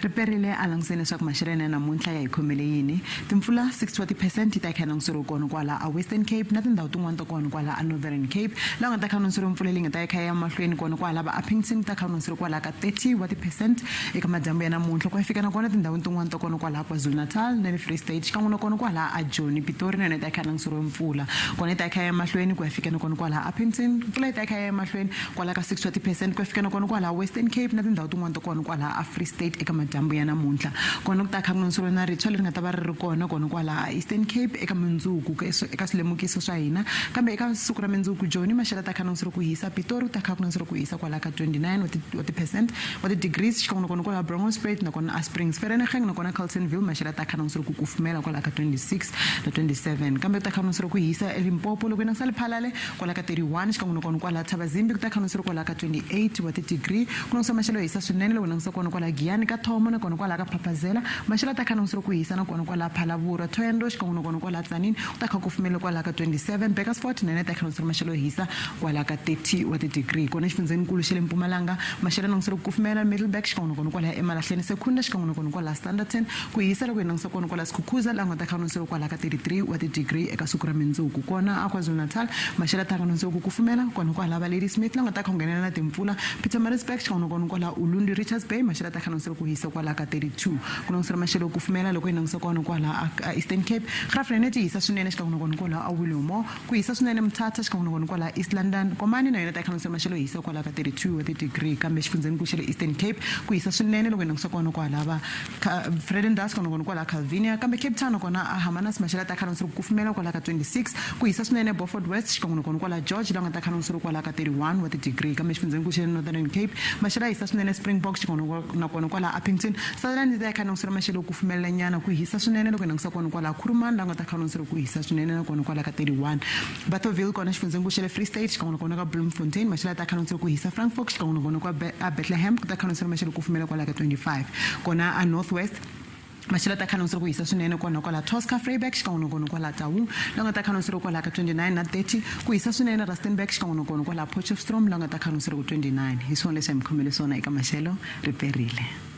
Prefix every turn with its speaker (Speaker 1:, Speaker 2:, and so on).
Speaker 1: Ri perile a languseni leswaku maxelo ya namuntlha ya hi khomele yini. Timpfula 60 wa ti-percent ti ta kha languseriwe kona kwala a Western Cape na tindhawu tin'wana ta kona kwala a Northern Cape. Laha nga ta kha languseriwe mpfula leyi nga ta ya kha ya mahlweni kona kwala va Upington ku ta kha languseriwe kwala ka 30 wa ti-percent eka madyambu ya namuntlha. Ku ya fika na kona tindhawini tin'wana ta kona kwala KwaZulu-Natal na le Free State xikan'we na kona kwala a Joni, Pitori na yona yi ta kha languseriwe mpfula. Kona yi ta kha ya mahlweni ku ya fika na kona kwala Upington mpfula yi ta kha ya mahlweni kwala ka 60 wa ti-percent ku ya fika na kona kwala Western Cape na tindhawu tin'wana ta kona kwala a Free State eka madyambu ya namuntlha. Kona ku ta kha ku nonisiwa na ritshwa leri nga ta va ri ri kona kona kwala Eastern Cape eka mundzuku eka swilemukiso swa hina. Kambe eka siku ra mundzuku Joni maxelo ta kha nonisiwa ku hisa, Pitori ku ta kha ku nonisiwa ku hisa kwala ka 29 wa ti wa ti-percent wa ti-degrees xikan'we na kona kwala Bronkhorstspruit na kona a Springs, Vereeniging na kona Carltonville maxelo ta kha nonisiwa ku kufumela kwala ka 26 na 27. Kambe ku ta kha nonisiwa ku hisa eLimpopo loko yi langutisa Lephalale kwala ka 31 xikan'we na kona kwala Thabazimbi ku ta kha nonisiwa kwala ka 28 wa ti-degree. Ku langutisa maxelo yo hisa swinene loko langutisa kona kwala Giyani ka Thomo na kona kwala ka Phaphazela maxelo ta kha nonisiwa ku hisa na kona kwala Phalaborwa, Thohoyandou xikan'we na kona kwala Tzaneen ku ta kha kufumela kwala ka 27, Burgersfort na yona ta kha nonisiwa maxelo yo hisa kwala ka 30 wa ti-degree. Kona exifundzhenikulu xa le Mpumalanga maxelo ya languseriwe ku kufumela Middelburg xikan'we na kona kwala Emalahleni, Secunda xikan'we na kona kwala Standerton ku hisa loko hi langutisa kona kwala Skukuza laha nga ta kha nonisiwa kwala ka 33 wa ti-degree eka siku ra mundzuku. Kona a KwaZulu-Natal maxelo ya ta kha nonisiwa ku kufumela kona kwala va Ladysmith laha nga ta kha nghenela na timpfula Pietermaritzburg xikan'we na kona kwala Ulundi, Richards Bay maxelo ya ta kha nonisiwa ku hisa kwala ka 32. Ku languseriwa maxelo yo kufumela loko hi langutisa kona kwala a Eastern Cape Graaff-Reinet yi hisa swinene xikan'we na kona kwala a Willowmore ku hisa swinene Mthatha xikan'we na kona kwala East London Komani na yona ta kha maxelo yo hisa kwala ka 32 wa ti-degree kambe xifundzhenikulu xa le Eastern Cape ku hisa swinene loko hi langutisa kona kwala va Vredendal xikan'we na kona kwala Calvinia kambe Cape Town nakona a Hermanus maxelo ya ta kha ku kufumela kwala ka 26 ku hisa swinene Beaufort West xikan'we na kona kwala George laha nga ta kha kwala ka 31 wa ti-degree kambe xifundzhenikulu xa le Northern Cape maxelo ya hisa swinene Springbok xikan'we na kona kwala Upington Sutherland yi ta kha maxelo yo kufumela nyana ku hisa swinene loko hi langutisa kona kwala Kuruman laha nga ta kha ku hisa swinene na kona kwala ka 31 Bothaville kona xifundzhenikulu xa le Free State xikan'we na kona ka Bloemfontein maxelo ya ta kha ku hisa Frankfort xikan'we na kona kwa a Bethlehem ku ta kha maxelo kufumela kwala ka 25 kona a North West maxelo ta kha ku hisa swinene kona kwala Tosca Vryburg xikan'we na kona kwala Taung la nga ta kha kwala ka 29 na 30 ku hisa swinene Rustenburg xikan'we na kona kwala Potchefstroom la nga ta kha ku 29 hi swona leswi hi mi khomele swona eka maxelo ri perile.